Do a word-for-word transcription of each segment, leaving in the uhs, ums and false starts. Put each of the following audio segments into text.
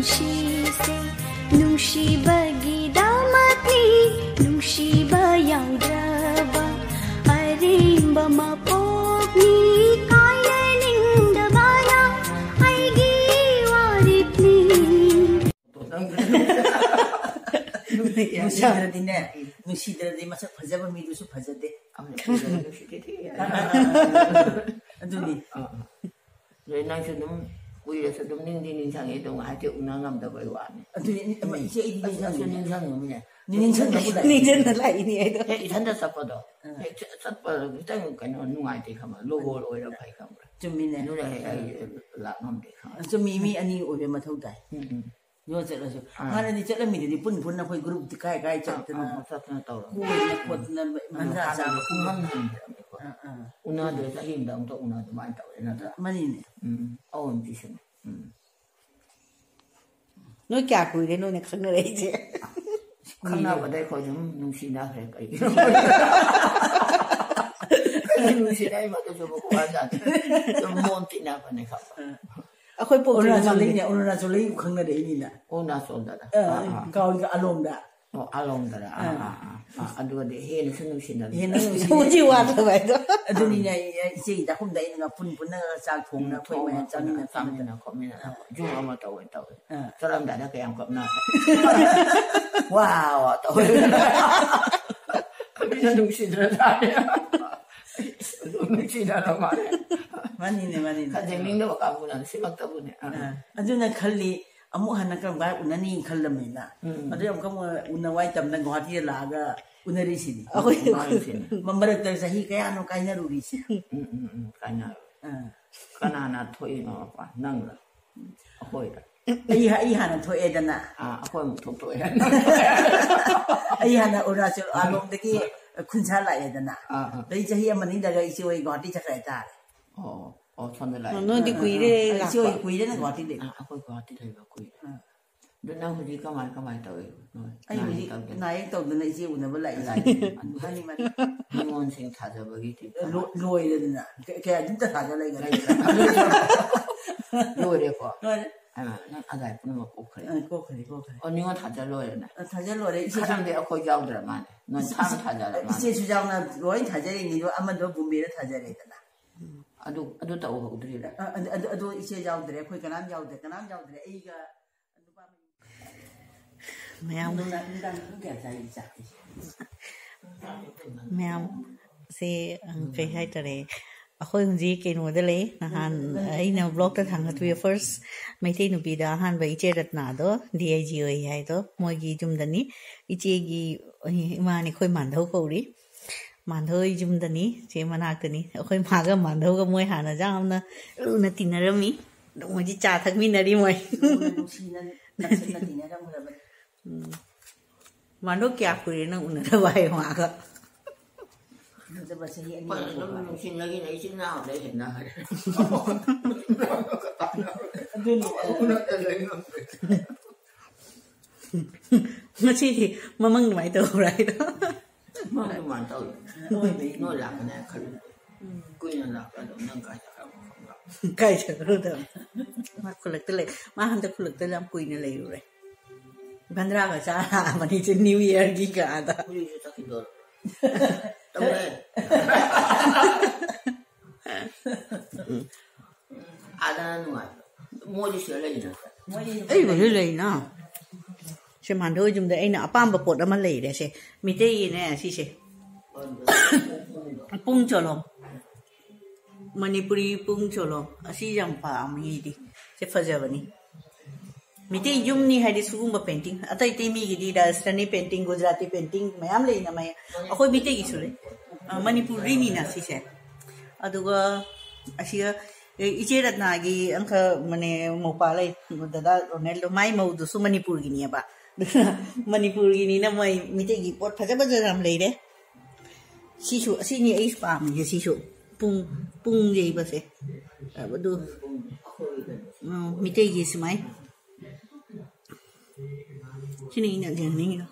ꯁꯤꯁꯦ ꯅꯨꯡꯁꯤꯕꯒꯤꯗꯃꯛꯅꯤ, ꯅꯨꯡꯁꯤꯕ ꯌꯥꯎꯗ꯭ꯔꯕ ꯑꯔꯦꯝꯕ ꯃꯄꯣꯛꯅꯤ, ꯀꯥꯏꯅꯅꯤꯡꯗꯕꯅ ꯑꯩꯒꯤ ꯋꯥꯔꯦꯞꯅꯤ꯫ ꯅꯨꯡꯁꯤꯗ꯭ꯔꯗꯤꯅꯦ, ꯅꯨꯡꯁꯤꯗ꯭ꯔꯗꯤ ꯃꯁꯛ ꯐꯖꯕ ꯃꯤꯗꯨꯁꯨ ꯐꯖꯗꯦ꯫ ꯑꯗꯨꯅꯤ꯫ ꯑꯗꯩ ꯅꯪꯁꯨ ꯑꯗꯨꯝ ꯀꯨꯏꯔꯁꯨ ꯑꯗꯨꯝ ꯅꯤꯡꯗꯤ ꯅꯤꯡꯁꯤꯡꯉꯦ ꯑꯗꯣ ꯉꯥꯏꯍꯥꯛꯇꯤ ꯎꯅ ꯉꯝꯗꯕꯩ ꯋꯥꯅꯤ꯫ ꯑꯗꯨꯅꯤ, ꯏꯃꯥ, ꯏꯆꯦ ꯑꯩꯗꯤ ꯑꯩꯁꯨ ꯅꯤꯡꯁꯤꯡꯉꯦ꯫ ꯅꯤꯡꯁꯤꯡꯉꯝꯃꯤꯅꯦ꯫ ꯅꯤꯡꯁꯤꯡꯕꯕꯨ ꯂꯥꯛꯑꯦ꯫ ꯅꯤꯡꯁꯤꯡꯅ ꯂꯥꯛꯏꯅꯦ ꯑꯩꯗꯣ꯫ ꯍꯦꯛ ꯏꯊꯟꯇ ꯆꯠꯄꯗꯣ ꯍꯦꯛ ꯆꯠꯄꯗꯣ ꯈꯤꯇꯪ ꯀꯩꯅꯣ ꯅꯨꯡꯉꯥꯏꯇꯦ ꯈꯪꯕ, ꯂꯣꯒꯣꯜ ꯑꯣꯏꯔ ꯐꯩ ꯈꯪꯕ꯭ꯔꯥ? ꯆꯨꯝꯃꯤꯅꯦ꯫ ꯑꯗꯨꯅ ꯍꯦꯛ ꯑꯩ ꯂꯥꯛ ꯉꯝꯗꯦ ꯈꯪꯕ꯫ ꯆꯨꯝꯃꯤ, ꯃꯤ ꯑꯅꯤ ꯑꯣꯏꯕ ꯃꯊꯧ ꯇꯥꯏ꯫ ꯎꯝ ꯎꯝ꯫ ꯌꯣ ꯆꯠꯂꯁꯨ꯫ ꯍꯥꯟꯅꯗꯤ ꯆꯠꯂꯝꯃꯤꯗꯨꯗꯤ ꯄꯨꯟ ꯄꯨꯟꯅ ꯑꯩꯈꯣꯏ ꯒ꯭ꯔꯨꯞꯇꯤ ꯀꯥꯏ ꯀꯥꯏ ꯆꯠꯇꯅ꯫ ꯑꯥ, ꯆꯠꯇꯅ ꯇꯧꯔꯝꯃꯤ꯫ ꯀꯣꯏꯗꯅ ꯈꯣꯠꯇꯅ ꯃꯟꯖꯥ ꯆꯥꯕ꯫ ꯄꯨꯡꯍꯝ ꯍꯝꯗ꯭ꯔꯕꯅꯤꯀꯣ꯫ ꯑꯥ, ꯑꯥ꯫ ꯎꯅꯗ꯭ꯔꯦ, ꯆꯍꯤ ꯑꯃꯗ ꯑꯃꯨꯛꯇ ꯎꯅ ꯑꯗꯨꯃꯥꯏꯅ ꯇꯧꯔꯦ ꯅꯠꯇ꯭ꯔꯥ? ꯃꯅꯤꯅꯦ꯫ ꯎꯝ, ꯑꯑꯣꯟꯕꯤꯁꯤꯅꯦ꯫ ꯎꯝ꯫ ꯅꯣꯏ ꯀꯌꯥ ꯀꯨꯏꯔꯦ ꯅꯣꯏꯅ ꯈꯪꯅꯔꯛꯏꯁꯦ? ꯈꯪꯅꯕꯗ ꯑꯩꯈꯣꯏ ꯑꯗꯨꯝ ꯅꯨꯡꯁꯤꯅꯈ꯭ꯔꯦ ꯀꯩꯒꯤꯅꯣ? ꯀꯩꯒꯤ ꯅꯨꯡꯁꯤꯅꯩ ꯃꯗꯨꯁꯨ ꯃꯈꯣꯏ ꯑꯗꯨꯝ ꯃꯣꯟ ꯇꯤꯟꯅꯕꯅꯦ ꯈꯪꯕ꯫ ꯑꯩꯈꯣꯏ ꯄꯣꯛꯇ꯭ꯔꯤꯉꯩ ꯑꯔꯨꯅꯥꯆꯜꯗꯩꯅꯦ, ꯑꯔꯨꯅꯥꯆꯜꯗꯩ ꯈꯪꯅꯔꯛꯏꯅꯤꯅ꯫ ꯑꯔꯨꯅꯥꯆꯜꯗ꯫ ꯑ, ꯀꯥꯎꯏꯒ ꯑꯂꯣꯝꯗ꯫ ꯑꯣ, ꯑꯂꯣꯝꯗꯔ꯫ ꯑꯥ, ꯑꯥ, ꯑꯥ, ꯑꯥ, ꯑꯗꯨꯒꯗꯤ ꯍꯦꯟꯅꯁꯨ ꯅꯨꯡꯁꯤꯅꯕ꯫ ꯍꯦꯟꯅ ꯅꯨꯡꯁꯤ꯫ ꯍꯧꯖꯤꯛ ꯋꯥꯗꯕ ꯍꯥꯏꯗꯣ꯫ ꯑꯗꯨꯅꯤꯅꯦ, ꯑꯩ, ꯑꯩ ꯏꯆꯦꯒꯤ ꯆꯥꯛꯈꯨꯝꯗ ꯑꯩꯅ ꯄꯨꯟ ꯄꯨꯟꯅꯒ ꯆꯥꯛ ꯊꯣꯡꯅ ꯑꯩꯈꯣꯏ ꯃꯌꯥꯝ ꯆꯥꯃꯤꯟꯅ ꯈꯣꯠꯃꯤꯟꯅ꯫ ꯆꯥꯃꯤꯟꯅ ꯈꯣꯠꯃꯤꯟꯅ ꯖꯨꯝ ꯑꯃ ꯇꯧꯋꯦ ꯇꯧꯋꯦ꯫ ꯑꯥ꯫ ꯆꯠꯂꯝꯗꯥꯏꯗ ꯀꯌꯥꯝ ꯀꯞꯅ꯫ ꯋꯥ ꯋꯥ ꯇꯧꯋꯦ꯫ ꯃꯤꯅ ꯅꯨꯡꯁꯤꯗ꯭ꯔꯖꯥꯠꯅꯤ꯫ ꯑꯗꯨꯝ ꯅꯨꯡꯁꯤꯅꯔ ꯃꯥꯜꯂꯦ꯫ ꯃꯥꯅꯤꯅꯦ, ꯃꯥꯅꯤꯅꯦ꯫ ꯈꯟꯖꯦꯡꯅꯤꯡꯗꯕ ꯀꯥꯡꯕꯨꯅ ꯁꯤꯃꯛꯇꯕꯨꯅꯦ꯫ ꯑꯥ꯫ ꯑꯥ꯫ ꯑꯗꯨꯅ ꯈꯜꯂꯤ, ꯑꯃꯨꯛ ꯍꯟꯅ ꯀꯔꯝ ꯀꯥꯟꯗ ꯎꯅꯅꯤ ꯈꯜꯂꯝꯃꯤꯅ꯫ ꯎꯝ꯫ ꯑꯗꯨ ꯑꯃꯨꯛꯀ ꯑꯃꯨꯛ ꯎꯅ ꯋꯥꯏ ꯇꯝꯗ ꯒꯨꯍꯥꯇꯤꯗ ꯂꯥꯛꯑꯒ ꯎꯅꯔꯤꯁꯤꯅꯤ꯫ ꯑꯩꯈꯣꯏ ꯃꯥꯅꯤꯁꯤꯅꯦ꯫ ꯃ-, ꯃꯔꯛꯇ ꯆꯍꯤ ꯀꯌꯥꯅꯣ ꯀꯥꯏꯅꯔꯨꯔꯤꯁꯦ꯫ ꯎꯝ, ꯎꯝ, ꯎꯝ, ꯀꯥꯏꯅꯔꯣ꯫ ꯑꯥ꯫ ꯀꯅꯥꯅ ꯊꯣꯛꯏꯅꯣ ꯃꯄꯥꯟ? ꯅꯪꯔ? ꯑꯩꯈꯣꯏꯔ? ꯑꯩ, ꯑꯩ ꯍꯥꯟꯅ ꯊꯣꯛꯑꯦꯗꯅ꯫ ꯑꯥ, ꯑꯩꯈꯣꯏ ꯑꯃꯨꯛ ꯊꯣꯛꯇꯣꯛꯑꯦ꯫ ꯑꯩ ꯍꯥꯟꯅ ꯑꯔꯨꯅꯥꯆꯜ ꯑꯂꯣꯝꯗꯒꯤ ꯈꯨꯟꯁꯥ ꯂꯥꯛꯑꯦꯗꯅ꯫ ꯑꯥ, ꯑꯥ꯫ ꯑꯗꯩ ꯆꯍꯤ ꯑꯃ ꯑꯅꯤꯗꯒ ꯏꯆꯦ ꯍꯣꯏ ꯒꯨꯍꯥꯇꯤ ꯆꯠꯈ꯭ꯔꯦ ꯍꯥꯏꯇꯥꯔꯦ꯫ ꯑꯣ, ꯑꯣ, ꯁꯣꯝꯗ ꯂꯥꯛꯑꯦ꯫ ꯅꯣꯏꯗꯤ ꯀꯨꯏꯔꯦ ꯑꯥ, ꯏꯆꯦ ꯍꯣꯏ ꯂꯥꯛꯄ꯫ ꯀꯨꯏꯔꯦꯅ ꯒꯨꯍꯥꯇꯤ ꯂꯩꯕ꯫ ꯑꯥ, ꯑꯩꯈꯣꯏ ꯒꯨꯍꯥꯇꯤ ꯂꯩꯕ ꯀꯨꯏꯔꯦ꯫ ꯑꯗꯨ ꯅꯪ ꯍꯧꯖꯤꯛ ꯀꯃꯥꯏ ꯀꯃꯥꯏ ꯇꯧꯔꯤꯕ? ꯅꯣꯏ ꯑꯩ ꯅꯥꯏ ꯍꯧꯖꯤꯛ ꯇꯧꯗꯅ? ꯅꯥꯏꯌꯦꯛ ꯇꯧꯗꯅ ꯏꯆꯦ ꯎꯅꯕ ꯂꯥꯛꯏ꯫ ꯂꯥꯛꯏ꯫ ꯃꯥꯅꯤ, ꯃꯥꯅꯤ꯫ ꯅꯤꯉꯣꯟꯁꯤꯡ ꯊꯥꯖꯕꯒꯤ ꯇꯤꯞ ꯂꯣ-, ꯂꯣꯏꯔꯦꯗꯅ꯫ ꯀ-, ꯀꯌꯥ ꯑꯗꯨꯝꯇ ꯊꯥꯖ ꯂꯩꯒꯅꯤ꯫ ꯂꯣꯏꯔꯦꯀꯣ꯫ ꯂꯣꯏꯔꯦ꯫ ꯍꯥꯏꯃ, ꯅꯪ ꯑꯗꯥꯏ ꯄꯨꯝꯅꯃꯛ ꯀꯣꯛꯈ꯭ꯔꯦ? ꯑ, ꯀꯣꯛꯈ꯭ꯔꯦ, ꯀꯣꯛꯈ꯭ꯔꯦ꯫ ꯑꯣ, ꯅꯤꯉꯣꯜ ꯊꯥꯖꯜ ꯂꯣꯏꯔꯦꯅꯦ? ꯑ, ꯊꯥꯖꯜ ꯂꯣꯏꯔꯦ꯫ ꯏꯆꯦꯁꯨ ꯈꯪꯗꯦ, ꯑꯩꯈꯣꯏ ꯌꯥꯎꯗ꯭ꯔ ꯃꯥꯜꯂꯦ꯫ ꯅꯣꯏ ꯊꯥꯡ ꯊꯥꯖꯜꯂ ꯃꯥꯜꯂꯦ꯫ ꯏꯆꯦꯁꯨ ꯌꯥꯎꯅ ꯂꯣꯏ ꯊꯥꯖꯔꯤꯉꯩꯗꯣ ꯑꯃꯗꯣ ꯕꯨꯝꯕꯤꯔ ꯊꯥꯖꯔꯦꯗꯅ꯫ ꯑꯗꯨ, ꯑꯗꯨ ꯇꯧꯍꯧꯗ꯭ꯔꯤꯔ? ꯑ, ꯑꯗꯨ, ꯑꯗꯨ, ꯑꯗꯨ ꯏꯆꯦ ꯌꯥꯎꯗ꯭ꯔꯦ, ꯑꯩꯈꯣꯏ ꯀꯅꯥꯝ ꯌꯥꯎꯗ꯭ꯔꯦ, ꯀꯅꯥꯝ ꯌꯥꯎꯗ꯭ꯔꯦ꯫ ꯑꯩꯒ ꯅꯨꯄꯥ ꯃꯌꯥꯝ꯫ ꯅꯨꯡꯗꯥꯡ, ꯅꯨꯡꯗꯥꯡ ꯄꯨꯡ ꯀꯌꯥ ꯆꯥꯏ ꯆꯥꯛꯇꯤ? ꯃꯌꯥꯝ, ꯁꯦ, ꯑ, ꯀꯩ ꯍꯥꯏꯇꯥꯔꯦ, ꯑꯩꯈꯣꯏ ꯍꯧꯖꯤꯛ ꯀꯩꯅꯣꯗ ꯂꯩ꯫ ꯅꯍꯥꯟ ꯑꯩꯅ ꯕ꯭ꯂꯣꯛꯇ ꯊꯥꯡꯒꯠꯄꯤꯕ ꯐꯥꯔꯁ ꯃꯩꯇꯩ ꯅꯨꯄꯤꯗ ꯑꯍꯥꯟꯕ ꯏꯆꯦ ꯔꯠꯅꯥꯗꯣ ꯗꯤ ꯑꯥꯏ ꯖꯤ ꯑꯣꯏ ꯍꯥꯏꯗꯣ ꯃꯣꯏꯒꯤ ꯌꯨꯝꯗꯅꯤ꯫ ꯏꯆꯦꯒꯤ, ꯑ, ꯏꯃꯥꯅꯤ, ꯑꯩꯈꯣꯏ ꯃꯥꯟꯙꯧ ꯀꯧꯔꯤ꯫ ꯃꯥꯟꯙꯧ ꯌꯨꯝꯗꯅꯤ, ꯆꯦ ꯃꯅꯥꯛꯇꯅꯤ꯫ ꯑꯩꯈꯣꯏ ꯃꯥꯒ ꯃꯥꯟꯙꯧꯒ ꯃꯣꯏ ꯍꯥꯟꯅ ꯌꯥꯝꯅ ꯂꯨꯅ ꯇꯤꯟꯅꯔꯝꯃꯤ꯫ ꯅꯣꯡꯃꯗꯤ ꯆꯥ ꯊꯛꯃꯤꯟꯅꯔꯤ ꯃꯣꯏ꯫ ꯅꯨꯡꯁꯤꯅ ꯅꯛꯁꯤꯟꯅ ꯇꯤꯟꯅꯔꯝꯂꯕꯅꯤ꯫ ꯎꯝ꯫ ꯃꯥꯟꯗꯣ ꯀꯌꯥ ꯀꯨꯏꯔꯦ ꯅꯪ ꯎꯅꯗꯕ ꯍꯥꯏꯌꯣ ꯃꯥꯒ? ꯎꯅꯗꯕ ꯆꯍꯤ ꯑꯅꯤ ꯍꯣꯏ, ꯑꯍꯨꯝ ꯑꯗꯨꯝ ꯐꯥꯔꯦ꯫ ꯅꯨꯡꯁꯤꯅꯈꯤꯅ ꯏꯆꯤꯟ ꯏꯅꯥꯎ ꯂꯩ ꯍꯦꯟꯅꯈ꯭ꯔꯦ꯫ ꯑꯗꯨꯅꯤ꯫ ꯎꯅꯗ ꯂꯩ ꯉꯝꯗ꯭ꯔꯦ꯫ ꯉꯁꯤꯗꯤ ꯃꯃꯪ ꯑꯗꯨꯃꯥꯏꯅ ꯇꯧꯕ꯭ꯔꯥ ꯍꯥꯏꯗꯣ? ꯃꯃꯪ ꯑꯗꯨꯃꯥꯏꯅ ꯇꯧꯋꯤ꯫ ꯑꯣꯏꯕꯩ꯫ ꯅꯣꯏ ꯂꯥꯛꯀꯅꯤ ꯍꯥꯏꯅ ꯈꯜꯂꯨꯗꯦ꯫ ꯎꯝ꯫ ꯀꯨꯏꯅ ꯂꯥꯛꯄ ꯑꯗꯨꯝ ꯅꯪ ꯀꯥꯏ ꯆꯠꯈ꯭ꯔꯕ ꯈꯪꯕ꯭ꯔꯥ? ꯀꯥꯏ ꯆꯠꯈ꯭ꯔꯗꯕ? ꯃꯥ ꯈꯨꯜꯂꯛꯇ ꯂꯩ꯫ ꯃꯥ ꯍꯟꯗꯛ ꯈꯨꯜꯂꯛꯇ ꯌꯥꯝ ꯀꯨꯏꯅ ꯂꯩꯔꯨꯔꯦ꯫ ꯕꯟꯗ꯭ꯔꯥꯒ ꯆꯥꯔꯛꯑꯕꯅꯤ ꯆꯦ, ꯅ꯭ꯌꯨ ꯌꯔꯒꯤ ꯀꯥꯗ꯫ ꯍꯧꯖꯤꯛꯁꯨ ꯆꯠꯈꯤꯗꯣꯔꯦ꯫ ꯇꯧꯔꯦ꯫ ꯑꯥꯗꯅ ꯅꯨꯡꯉꯥꯏꯕ꯫ ꯃꯣꯏꯗꯤ ꯁꯤꯗ ꯂꯩꯅ꯫ ꯑꯩꯕꯨꯗꯤ ꯂꯩꯅ꯫ ꯁꯦ ꯃꯥꯟꯗꯣꯏ ꯌꯨꯝꯗ ꯑꯩꯅ ꯑꯄꯥꯝꯕ ꯄꯣꯠ ꯑꯃ ꯂꯩꯔꯦ ꯁꯦ꯫ ꯃꯤꯇꯩꯒꯤꯅꯦ ꯁꯤꯁꯦ꯫ ꯄꯨꯡ ꯆꯣꯂꯣꯝ꯫ ꯃꯅꯤꯄꯨꯔꯤ ꯄꯨꯡ ꯆꯣꯂꯣꯝ꯫ ꯑꯁꯤ ꯌꯥꯝ ꯄꯥꯝꯃꯤ ꯑꯩꯗꯤ꯫ ꯁꯦ ꯐꯖꯕꯅꯤ꯫ ꯃꯤꯇꯩ ꯌꯨꯝꯅꯤ ꯍꯥꯏꯗꯤ ꯁꯤꯒꯨꯝꯕ ꯄꯦꯟꯇꯤꯡ꯫ ꯑꯇꯩ ꯑꯇꯩ ꯃꯤꯒꯤꯗꯤ ꯔꯥꯖꯁꯊꯥꯅꯤ ꯄꯦꯟꯇꯤꯡ, ꯒꯨꯖꯔꯥꯇꯤ ꯄꯦꯟꯇꯤꯡ ꯃꯌꯥꯝ ꯂꯩꯅ ꯃꯌꯥꯝ꯫ ꯑꯩꯈꯣꯏ ꯃꯤꯇꯩꯒꯤꯁꯨ ꯂꯩ꯫ ꯑ, ꯃꯅꯤꯄꯨꯔꯤꯅꯤꯅ ꯁꯤꯁꯦ꯫ ꯑꯗꯨꯒ ꯑꯁꯤꯒ, ꯑꯦ, ꯏꯆꯦ ꯔꯠꯅꯥꯒꯤ ꯑꯪꯈ, ꯃꯅꯦ, ꯃꯧꯄꯥ ꯂꯩ, ꯗꯗꯥ ꯔꯣꯅꯦꯜꯗꯣ, ꯃꯥꯏ ꯃꯧꯗꯨꯁꯨ ꯃꯅꯤꯄꯨꯔꯒꯤꯅꯦꯕ꯫ ꯃꯅꯤꯄꯨꯔꯒꯤꯅꯤꯅ ꯃꯣꯏ ꯃꯤꯇꯩꯒꯤ ꯄꯣꯠ ꯐꯖ ꯐꯖꯕ ꯌꯥꯝ ꯂꯩꯔꯦ꯫ ꯁꯤꯁꯨ, ꯑꯁꯤꯅꯤ ꯑꯩꯁꯨ ꯄꯥꯝꯃꯤꯁꯦ, ꯁꯤꯁꯨ꯫ ꯄꯨꯡ, ꯄꯨꯡ ꯌꯩꯕꯁꯦ꯫ ꯑꯗꯨ, ꯎꯝ, ꯃꯤꯇꯩꯒꯤ ꯁꯨꯃꯥꯏ꯫ ꯁꯤꯅꯤ ꯑꯩꯅ ꯌꯦꯡꯅꯤꯡꯉꯤꯗꯣ꯫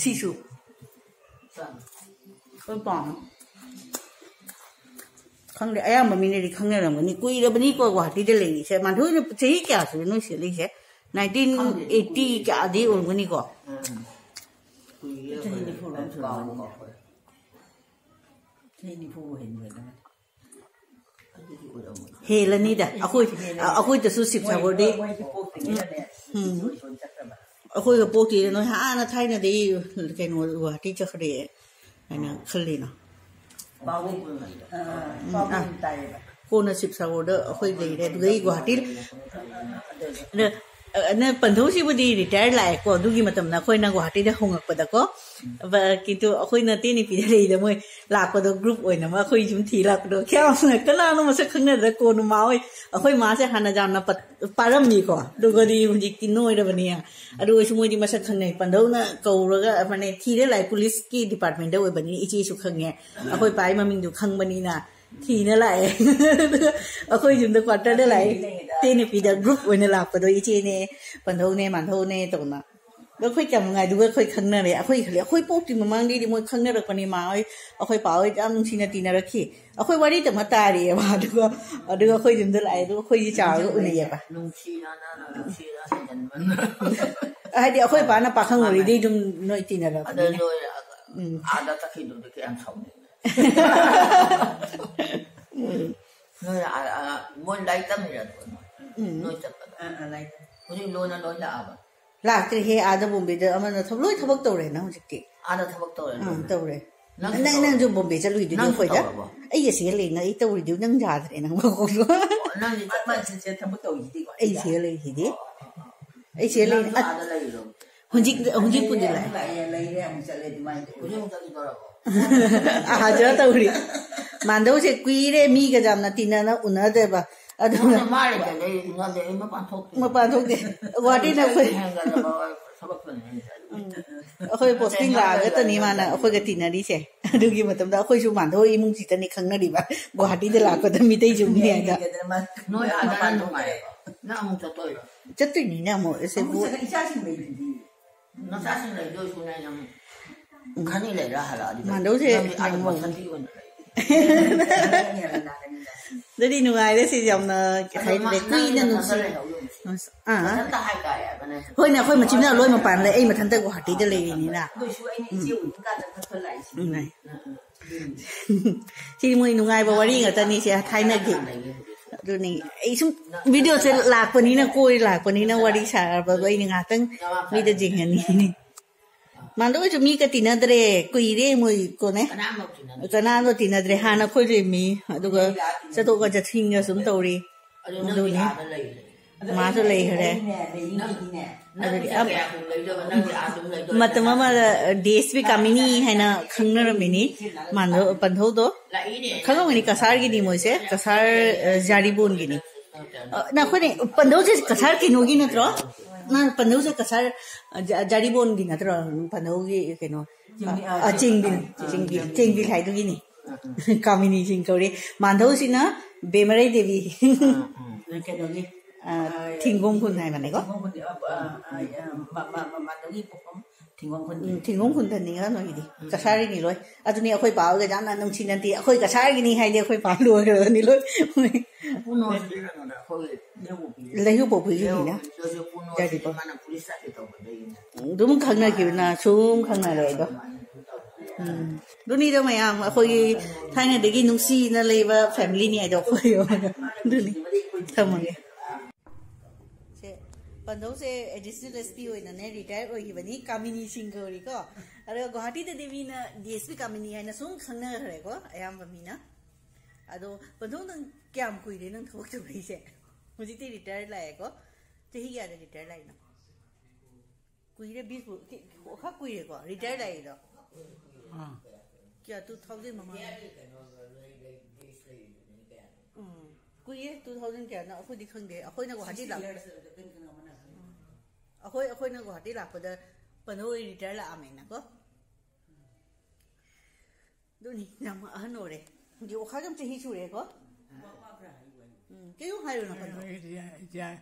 ꯁꯤꯁꯨ꯫ ꯂꯣꯏ ꯄꯥꯝꯃꯦ꯫ ꯈꯪꯗꯦ, ꯑꯌꯥꯝꯕ ꯃꯤꯅꯗꯤ ꯈꯪꯅꯔꯝꯒꯅꯤ꯫ ꯀꯨꯏꯔꯕꯅꯤꯀꯣ ꯒꯨꯋꯥꯍꯥꯇꯤꯗ ꯂꯩꯔꯤꯁꯦ꯫ ꯃꯥꯟꯗꯣꯏꯅ ꯆꯍꯤ ꯀꯌꯥ ꯁꯨꯔꯦ ꯅꯣꯏ ꯁꯤꯗ ꯂꯩꯔꯤꯁꯦ? ꯅꯥꯏꯟꯇꯤꯟ ꯑꯩꯠꯇꯤ ꯀꯌꯥꯗꯤ ꯑꯣꯏꯔꯝꯒꯅꯤꯀꯣ? ꯆꯍꯤ ꯅꯤꯐꯨ ꯂꯣꯝ ꯁꯨꯔꯝꯒꯅꯤꯗ꯫ ꯆꯍꯤ ꯅꯤꯐꯨ ꯍꯦꯟꯕ ꯍꯦꯜꯂꯝꯒꯅꯤ꯫ ꯍꯦꯜꯂꯅꯤꯗ꯫ ꯑꯩꯈꯣꯏ, ꯑꯩꯈꯣꯏꯗꯁꯨ ꯁꯤꯕ ꯁꯥꯒꯣꯔꯗꯤ꯫ ꯎꯝ꯫ ꯑꯩꯈꯣꯏꯒ ꯄꯣꯛꯇꯦꯗ, ꯅꯣꯏ ꯍꯥꯟꯅ ꯊꯥꯏꯅꯗꯤ ꯀꯩꯅꯣ ꯒꯨꯋꯥꯍꯥꯇꯤ ꯆꯠꯈ꯭ꯔꯦ ꯍꯥꯏꯅ ꯈꯜꯂꯤꯅ꯫ ꯎꯝ, ꯑꯥ꯫ ꯀꯣꯟꯅ ꯁꯤꯕ ꯁꯥꯒꯣꯔꯗ ꯑꯩꯈꯣꯏ ꯂꯩꯔꯦ, ꯑꯗꯨꯗꯩ ꯒꯨꯋꯥꯍꯥꯇꯤ꯫ ꯑꯗ, ꯑ, ꯅ ꯄꯟꯊꯧꯁꯤꯕꯨꯗꯤ ꯔꯤꯇꯥꯌꯔ ꯂꯥꯛꯑꯦꯀꯣ, ꯑꯗꯨꯒꯤ ꯃꯇꯝꯗ ꯑꯩꯈꯣꯏꯅ ꯒꯨꯋꯥꯍꯥꯇꯤꯗ ꯍꯣꯡꯉꯛꯄꯗꯀꯣ꯫ ꯕ-, ꯀꯤꯟꯇꯨ ꯑꯩꯈꯣꯏꯅ ꯇꯦꯅꯤꯄꯤꯗ ꯂꯩꯗ ꯃꯣꯏ ꯂꯥꯛꯄꯗꯣ, ꯒ꯭ꯔꯨꯞ ꯑꯣꯏꯅ ꯑꯃ ꯑꯩꯈꯣꯏ ꯁꯨꯝ ꯊꯤ ꯂꯥꯛꯄꯗꯣ, ꯀꯌꯥꯝ ꯀꯅꯥꯅꯣ ꯃꯁꯛ ꯈꯪꯅꯗ꯭ꯔ ꯀꯣꯟꯅ ꯃꯥ ꯍꯣꯏ, ꯑꯩꯈꯣꯏ ꯃꯥꯁꯦ ꯍꯥꯟꯅ ꯌꯥꯝꯅ ꯄꯠ-, ꯄꯥꯔꯝꯃꯤꯀꯣ, ꯑꯗꯨꯒꯗꯤ ꯍꯧꯖꯤꯛꯇꯤ ꯅꯣꯏꯔꯕꯅꯤ꯫ ꯑꯗꯨ ꯑꯣꯏꯔꯁꯨ ꯃꯣꯏꯗꯤ ꯃꯁꯛ ꯈꯪꯅꯩ, ꯄꯟꯗꯧꯅ ꯀꯧꯔꯒ ꯃꯥꯅꯦ ꯊꯤꯔ ꯂꯥꯛꯑꯦ꯫ ꯄꯨꯂꯤꯁꯀꯤ ꯗꯤꯄꯥꯔꯠꯃꯦꯟꯗ ꯑꯣꯏꯕꯅꯤꯅ ꯏꯆꯦꯁꯨ ꯈꯪꯉꯦ, ꯑꯩꯈꯣꯏ ꯄꯥꯏ ꯃꯃꯤꯡꯗꯨ ꯈꯪꯕꯅꯤꯅ ꯊꯤꯅ ꯂꯥꯛꯑꯦ꯫ ꯑꯗꯨꯒ ꯑꯩꯈꯣꯏ ꯌꯨꯝꯗ ꯀ꯭ꯋꯥꯇꯔꯗ ꯂꯥꯛꯑꯦ꯫ ꯇꯦꯅꯤꯄꯤꯗ ꯒ꯭ꯔꯨꯞ ꯑꯣꯏꯅ ꯂꯥꯛꯄꯗꯣ ꯏꯆꯦꯅꯦ, ꯄꯟꯗꯧꯅꯦ, ꯃꯥꯟꯗꯧꯅꯦ ꯇꯧꯅ꯫ ꯑꯗꯣ ꯑꯩꯈꯣꯏ ꯀꯌꯥꯝ ꯅꯨꯡꯉꯥꯏꯗꯨꯒ ꯑꯩꯈꯣꯏ ꯈꯪꯅꯔꯦ꯫ ꯑꯩꯈꯣꯏ ꯈꯜꯂꯤ, ꯑꯩꯈꯣꯏ ꯄꯣꯛꯇ꯭ꯔꯤ ꯃꯃꯥꯡꯗꯩꯗꯤ ꯃꯣꯏ ꯈꯪꯅꯔꯛꯄꯅꯦ꯫ ꯃꯥ ꯍꯣꯏ, ꯑꯩꯈꯣꯏ ꯄꯥ ꯍꯣꯏ ꯌꯥꯝ ꯅꯨꯡꯁꯤꯅ ꯇꯤꯟꯅꯔꯛꯈꯤ꯫ ꯑꯩꯈꯣꯏ ꯋꯥꯔꯤ ꯇꯝꯃ ꯇꯥꯔꯤꯑꯕ꯫ ꯑꯗꯨꯒ, ꯑꯗꯨꯒ ꯑꯩꯈꯣꯏ ꯌꯨꯝꯗ ꯂꯥꯛꯑꯦ, ꯑꯗꯨꯒ ꯑꯩꯈꯣꯏꯒꯤ ꯆꯥꯔꯒ ꯎꯅꯩꯌꯦꯕ꯫ ꯅꯨꯡꯁꯤꯅ ꯅꯪꯅ ꯅꯨꯡꯁꯤꯅ ꯍꯦꯟꯖꯟꯕꯅ꯫ ꯍꯥꯏꯗꯤ ꯑꯩꯈꯣꯏ ꯄꯥꯅ ꯄꯥꯈꯪ ꯑꯣꯏꯔꯤꯗꯩ ꯑꯗꯨꯝ ꯅꯣꯏ ꯑꯗ ꯇꯤꯟꯅꯔꯛꯄꯅꯤꯅ꯫ ꯅꯣꯏ ꯎꯝ꯫ ꯑꯥꯗ ꯆꯠꯈꯤꯗꯨꯗꯤ ꯀꯌꯥꯝ ꯁꯥꯎꯅꯤꯡꯉꯦ꯫ ꯎꯝ꯫ ꯅꯣꯏ ꯑꯥ, ꯑꯥ, ꯃꯣꯏ ꯂꯥꯏꯔꯤꯛ ꯇꯝꯃꯤꯔ ꯑꯗꯨꯒ ꯅꯣꯏ? ꯎꯝ꯫ ꯅꯣꯏ ꯆꯠꯄꯗ? ꯑꯥ, ꯑꯥ, ꯂꯥꯏꯔꯤꯛ ꯇꯝꯃꯤ꯫ ꯍꯧꯖꯤꯛ ꯂꯣꯟꯅ ꯂꯣꯏ ꯂꯥꯛꯑꯕ? ꯂꯥꯛꯇ꯭ꯔꯤꯍꯦ, ꯑꯥꯗ ꯕꯣꯝꯕꯦꯗ ꯑꯃꯅ ꯊꯕꯛ, ꯂꯣꯏ ꯊꯕꯛ ꯇꯧꯔꯦꯅ ꯍꯧꯖꯤꯛꯇꯤ꯫ ꯑꯥꯗ ꯊꯕꯛ ꯇꯧꯔꯦ ꯑꯥ, ꯂꯣꯏꯅ? ꯇꯧꯔꯦ꯫ ꯅꯪꯁꯨ ꯅꯪ, ꯇꯧꯔꯕ? ꯅꯪꯁꯨ ꯕꯣꯝꯕꯦ ꯆꯠꯂꯨꯏꯗꯨꯗꯤ ꯅꯪꯁꯨ ꯑꯩꯈꯣꯏꯗ? ꯇꯧꯔꯕ? ꯑꯩ ꯑꯁꯤꯗ ꯂꯩꯅ ꯑꯩ ꯇꯧꯔꯤꯗꯨ ꯅꯪ ꯌꯥꯗ꯭ꯔꯦ ꯅꯪ꯫ ꯑꯣ, ꯅꯪꯗꯤ ꯆꯠꯄ ꯆꯠꯁꯦ ꯊꯕꯛ ꯇꯧꯔꯤꯁꯤꯗꯤꯀꯣ꯫ ꯑꯩ ꯁꯤꯗ ꯂꯩꯔꯤꯁꯤꯗꯤ꯫ ꯑꯣ, ꯑꯣ, ꯑꯣ꯫ ꯑꯩ ꯁꯤꯗ ꯂꯩ-, ꯅꯪꯁꯨ ꯑ-, ꯑꯥꯗ ꯂꯩꯔꯤꯔꯣ? ꯍꯧꯖꯤꯛ, ꯍꯧꯖꯤꯛꯄꯨꯗꯤ ꯂꯩ꯫ ꯂꯥꯛꯑꯦ, ꯂꯩꯔꯦ, ꯑꯃꯨꯛ ꯆꯠꯂꯦ ꯑꯗꯨꯃꯥꯏꯅ ꯇꯧꯋꯤ꯫ ꯍꯧꯖꯤꯛ ꯑꯃꯨꯛ ꯆꯠꯈꯤꯗꯣꯔꯕꯣ? ꯑꯍꯥ, ꯖꯔ ꯇꯧꯔꯤ꯫ ꯃꯥꯟꯗꯧꯁꯦ ꯀꯨꯏꯔꯦ ꯃꯤꯒ ꯌꯥꯝꯅ ꯇꯤꯟꯅꯅ ꯎꯅꯗꯕ꯫ ꯑꯗꯨꯅ ꯃꯥꯅ ꯃꯥ ꯂꯩꯇ꯭ꯔꯗꯤ ꯑꯩ ꯎꯅꯗꯦ, ꯑꯩ ꯃꯄꯥꯟ ꯊꯣꯛꯇꯦ꯫ ꯃꯄꯥꯟ ꯊꯣꯛꯇꯦ꯫ ꯒꯨꯍꯥꯇꯤꯗ ꯑꯩꯈꯣꯏ ꯍꯦꯟꯖꯜꯂꯕ ꯊꯕꯛꯇꯨꯅꯤ ꯑꯩ ꯆꯠꯂꯤꯁꯦ꯫ ꯎꯝ꯫ ꯑꯩꯈꯣꯏ ꯄꯣꯁꯇꯤꯡ ꯂꯥꯛꯑꯒꯇꯅꯤ ꯃꯥꯅ ꯑꯩꯈꯣꯏꯒ ꯇꯤꯟꯅꯔꯤꯁꯦ꯫ ꯑꯗꯨꯒꯤ ꯃꯇꯝꯗ ꯑꯩꯈꯣꯏꯁꯨ ꯃꯥꯟꯗꯧ ꯏꯃꯨꯡꯁꯤꯗꯅꯤ ꯈꯪꯅꯔꯤꯕ꯫ ꯒꯨꯍꯥꯇꯤꯗ ꯂꯥꯛꯄꯗ ꯃꯤꯇꯩ ꯌꯨꯝꯅꯤ ꯍꯥꯏꯅ꯫ ꯅꯣꯏ ꯑꯥꯗꯅ ꯅꯨꯡꯉꯥꯏꯔꯦꯕ꯫ ꯅꯪ ꯑꯃꯨꯛ ꯆꯠꯇꯣꯏꯔꯣ? ꯆꯠꯇꯣꯏꯅꯤꯅꯦ ꯑꯃꯨꯛ꯫ ꯑꯁꯦ ꯑꯃꯨꯛ ꯆꯠ-, ꯏꯆꯥꯁꯤꯡ ꯂꯩꯗꯨꯗꯤ꯫ ꯅꯆꯥꯁꯤꯡ ꯂꯩꯗꯣꯏꯁꯨ ꯅꯪ ꯎꯝ꯫ ꯈꯅꯤ ꯂꯩꯔ ꯍꯜꯂꯛꯑꯗꯤ ꯐꯩ꯫ ꯃꯥꯟꯗꯧꯁꯦ ꯅꯪꯗꯤ ꯑꯥꯗ ꯌꯦꯡꯉꯣ꯫ ꯕꯁꯟꯇꯤ ꯑꯣꯏꯅ ꯂꯩ꯫ ꯑꯗꯨꯗꯤ ꯅꯨꯡꯉꯥꯏꯔꯦ ꯁꯤ ꯌꯥꯝꯅ꯫ ꯀꯩ ꯍꯥꯏꯈ꯭ꯔꯦ, ꯀꯨꯏꯅ ꯅꯨꯡꯁꯤ꯫ ꯑꯥ꯫ ꯍꯣꯏꯅꯦ, ꯑꯩꯈꯣꯏ ꯃꯆꯤꯟ ꯃꯅꯥꯎ ꯂꯣꯏ ꯃꯄꯥꯟ ꯂꯩ, ꯑꯩ ꯃꯊꯟꯇ ꯒꯨꯍꯥꯇꯤꯗ ꯂꯩꯔꯤꯅꯤꯅ꯫ ꯎꯝ꯫ ꯁꯤ ꯃꯣꯏ ꯅꯨꯡꯉꯥꯏꯕ ꯋꯥꯔꯤ ꯉꯥꯛꯇꯅꯤ ꯁꯦ, ꯊꯥꯏꯅꯒꯤ꯫ ꯑꯗꯨꯅꯤ ꯑꯩ ꯁꯨꯝ ꯚꯤꯗꯤꯑꯣꯁꯦ ꯂꯥꯛꯄꯅꯤꯅ, ꯀꯣꯏ ꯂꯥꯛꯄꯅꯤꯅ ꯋꯥꯔꯤ ꯁꯥꯔꯕꯗꯣ ꯑꯩꯅ ꯉꯥꯛꯇꯪ ꯃꯤꯗ ꯌꯦꯡꯍꯟꯅꯤꯡꯉꯤꯅꯤ꯫ ꯃꯥꯟꯗꯣꯏꯁꯨ ꯃꯤ ꯀ ꯇꯤꯟꯅꯗ꯭ꯔꯦ, ꯀꯨꯏꯔꯦ ꯃꯣꯏ ꯀꯣꯅꯦ꯫ ꯀꯅꯥꯝꯐꯥꯎ ꯇꯤꯟꯅꯗ꯭ꯔꯦ꯫ ꯀꯅꯥꯝꯐꯥꯎ ꯇꯤꯟꯅꯗ꯭ꯔꯦ꯫ ꯍꯥꯟꯅ ꯑꯩꯈꯣꯏ ꯂꯩꯃꯤ, ꯑꯗꯨꯒ ꯆꯠꯊꯣꯛꯀ ꯆꯠꯁꯤꯟꯒ ꯁꯨꯝ ꯇꯧꯔꯤ꯫ ꯑꯗꯨ ꯅꯪꯗꯤ ꯑꯗꯨꯅꯤ꯫ ꯑꯥꯗ ꯂꯩꯈ꯭ꯔꯦ꯫ ꯃꯥꯁꯨ ꯂꯩꯈ꯭ꯔꯦ꯫ ꯑꯩꯅꯦ, ꯂꯩꯅꯤꯡꯉꯤꯗꯤꯅꯦ꯫ ꯅꯪ ꯑꯗꯨꯗꯤ ꯄꯩꯁꯥ ꯑꯝ-, ꯀꯌꯥ ꯀꯨꯟ ꯂꯩꯗꯕ? ꯅꯪꯗꯤ ꯑꯥ ꯑꯗꯨꯝ ꯂꯩꯗꯣꯏ ꯃꯇꯝ ꯅꯠꯇ꯭ꯔꯥ? ꯑꯃꯗ ꯗꯤ ꯑꯦꯁ ꯄꯤ ꯀꯥꯃꯤꯅꯤ ꯍꯥꯏꯅ ꯈꯪꯅꯔꯝꯃꯤꯅꯤ꯫ ꯃꯥꯟꯗꯣ-, ꯄꯟꯊꯧꯗꯣ꯫ ꯂꯥꯛꯏꯅꯦ꯫ ꯈꯪꯉꯝꯒꯅꯤ, ꯀꯁꯥꯔꯒꯤꯅꯤ ꯃꯣꯏꯁꯦ꯫ ꯀꯁꯥꯔ, ꯑ, ꯖꯥꯔꯤꯕꯣꯟꯒꯤꯅꯤ꯫ ꯑ, ꯅꯈꯣꯏꯅꯦ, ꯄꯟꯗꯧꯁꯦ ꯀꯁꯥꯔ ꯀꯩꯅꯣꯒꯤ ꯅꯠꯇ꯭ꯔꯣ? ꯅꯪ ꯄꯟꯗꯧꯁꯦ ꯀꯁꯥꯔ, ꯑ, ꯖ-, ꯖꯥꯔꯤꯕꯣꯟꯒꯤ ꯅꯠꯇ꯭ꯔꯣ? ꯄꯟꯗꯧꯒꯤ ꯀꯩꯅꯣ? ꯆꯦꯡꯕꯤ-, ꯑ, ꯑ, ꯆꯦꯡꯕꯤꯜ, ꯑ, ꯆꯦꯡꯕꯤꯜ, ꯆꯦꯡꯕꯤꯜ꯫ ꯆꯦꯡꯕꯤꯜ ꯍꯥꯏꯗꯨꯒꯤꯅꯤ꯫ ꯀꯥꯃꯤꯅꯤ ꯁꯤꯡ ꯀꯧꯔꯤ꯫ ꯃꯥꯟꯗꯧꯁꯤꯅ ꯕꯦꯃꯔꯩ ꯗꯦꯕꯤ꯫ ꯑ, ꯑ꯫ ꯀꯩꯅꯣꯒꯤ, ꯑ, ꯑ, ꯊꯤꯡꯒꯣꯡ ꯈꯨꯟ ꯍꯥꯏꯕꯅꯦꯀꯣ꯫ ꯊꯤꯡꯒꯣꯡ ꯈꯨꯟ, ꯑ, ꯑ, ꯑ, ꯑ, ꯃ-, ꯃ-, ꯃ-, ꯃꯥꯟꯗꯧꯒꯤ ꯄꯣꯛꯐꯝ ꯊꯤꯡꯒꯣꯡ ꯈꯨꯟ꯫ ꯎꯝ, ꯊꯤꯡꯒꯣꯡ ꯈꯨꯟꯗꯅꯤ ꯉꯥꯡꯅꯣꯏꯒꯤꯗꯤ꯫ ꯎꯝ꯫ ꯀꯁꯥꯔꯤꯅꯤ ꯂꯣꯏ꯫ ꯑꯗꯨꯅꯤ ꯑꯩꯈꯣꯏ ꯄꯥꯕꯒ ꯌꯥꯝꯅ ꯅꯨꯡꯁꯤꯅꯗꯦ꯫ ꯑꯩꯈꯣꯏ ꯀꯁꯥꯔꯒꯤꯅꯤ ꯍꯥꯏꯗꯤ ꯑꯩꯈꯣꯏ ꯄꯥ ꯂꯣꯏꯈ꯭ꯔꯕꯅꯤ ꯂꯣꯏ꯫ ꯄꯨꯅꯣꯁꯤꯗꯤ ꯀꯩꯅꯣꯅꯦ, ꯑꯩꯈꯣꯏ ꯂꯩꯍꯧꯄꯣꯛꯄꯤꯒꯤ꯫ ꯂꯩꯍꯧꯄꯣꯛꯄꯤꯒꯤꯅꯤꯅ꯫ ꯂꯩꯍꯧꯄꯣꯛꯄꯤꯒꯤ ꯃꯥꯅ ꯄꯨꯂꯤꯁ ꯆꯠꯀꯦ ꯇꯧꯕꯗꯒꯤꯅꯦ꯫ ꯑꯗꯨꯝ ꯈꯪꯅꯈꯤꯕꯅ ꯁꯨꯝ ꯈꯪꯅꯔꯦ ꯑꯗꯣ꯫ ꯎꯝ꯫ ꯑꯗꯨꯅꯤꯗ ꯃꯌꯥꯝ ꯑꯩꯈꯣꯏꯒꯤ ꯊꯥꯏꯅꯗꯒꯤ ꯅꯨꯡꯁꯤꯅ ꯂꯩꯕ ꯐꯦꯃꯤꯂꯤꯅꯤ ꯍꯥꯏꯗꯣ ꯑꯩꯈꯣꯏ꯫ ꯑꯗꯨꯅꯤ꯫ ꯊꯝꯃꯒꯦ꯫ ꯁꯦ, ꯄꯟꯗꯧꯁꯦ ꯑꯦꯗꯤꯁꯅꯦꯜ ꯑꯦꯁ ꯄꯤ ꯑꯣꯏꯅꯅꯦ ꯔꯤꯇꯥꯌꯔ ꯑꯣꯏꯈꯤꯕꯅꯤ, ꯀꯥꯃꯤꯅꯤ ꯁꯤꯡ ꯀꯧꯔꯤꯀꯣ꯫ ꯑꯗꯣ ꯒꯨꯋꯥꯍꯥꯇꯤꯗꯗꯤ ꯃꯤꯅ ꯗꯤ ꯑꯦꯁ ꯄꯤ ꯀꯥꯃꯤꯅꯤ ꯍꯥꯏꯅ ꯁꯨꯝ ꯈꯪꯅꯈ꯭ꯔꯦꯀꯣ ꯑꯌꯥꯝꯕ ꯃꯤꯅ꯫ ꯑꯗꯣ ꯄꯟꯗꯧ, ꯅꯪ ꯀꯌꯥꯝ ꯀꯨꯏꯔꯦ ꯅꯪ ꯊꯕꯛ ꯇꯧꯔꯛꯏꯁꯦ? ꯍꯧꯖꯤꯛꯇꯤ ꯔꯤꯇꯥꯌꯔ ꯂꯥꯛꯑꯦꯀꯣ꯫ ꯆꯍꯤ ꯀꯌꯥꯗ ꯔꯤꯇꯥꯌꯔ ꯂꯥꯛꯏꯅꯣ? ꯀꯨꯏꯔꯦ, ꯕꯤꯁꯄꯨ ꯈꯔ ꯀꯨꯏꯔꯦꯀꯣ ꯔꯤꯇꯥꯌꯔ ꯂꯥꯛꯏꯗꯣ꯫ ꯑꯥ꯫ ꯀꯌꯥ, ꯇꯨ ꯊꯥꯎꯖꯟ ꯃꯃꯥꯡ? ꯎꯝ꯫ ꯀꯨꯏꯔꯦ, ꯇꯨ ꯊꯥꯎꯖꯟ ꯀꯌꯥꯅꯣ ꯑꯩꯈꯣꯏꯗꯤ ꯈꯪꯗꯦ꯫ ꯑꯩꯈꯣꯏꯅ ꯒꯨꯋꯥꯍꯥꯇꯤ ꯂꯥꯛ-, ꯎꯝ꯫ ꯑꯩꯈꯣꯏ, ꯑꯩꯈꯣꯏꯅ ꯒꯨꯋꯥꯍꯥꯇꯤ ꯂꯥꯛꯄꯗ ꯄꯟꯗꯧ ꯔꯤꯇꯥꯌꯔ ꯂꯥꯛꯑꯝꯃꯦꯅꯀꯣ꯫ ꯑꯗꯨꯅꯤ, ꯌꯥꯝ ꯑꯍꯟ ꯑꯣꯏꯔꯦ꯫ ꯍꯧꯖꯤꯛ ꯑꯣꯈꯥꯛ ꯌꯥꯝ ꯆꯍꯤ ꯁꯨꯔꯦꯀꯣ꯫ ꯎꯝ, ꯀꯩꯅꯣ ꯍꯥꯏꯔꯣ ꯅꯥꯀꯟꯗ꯫ ꯌꯥꯏ, ꯌꯥꯏ꯫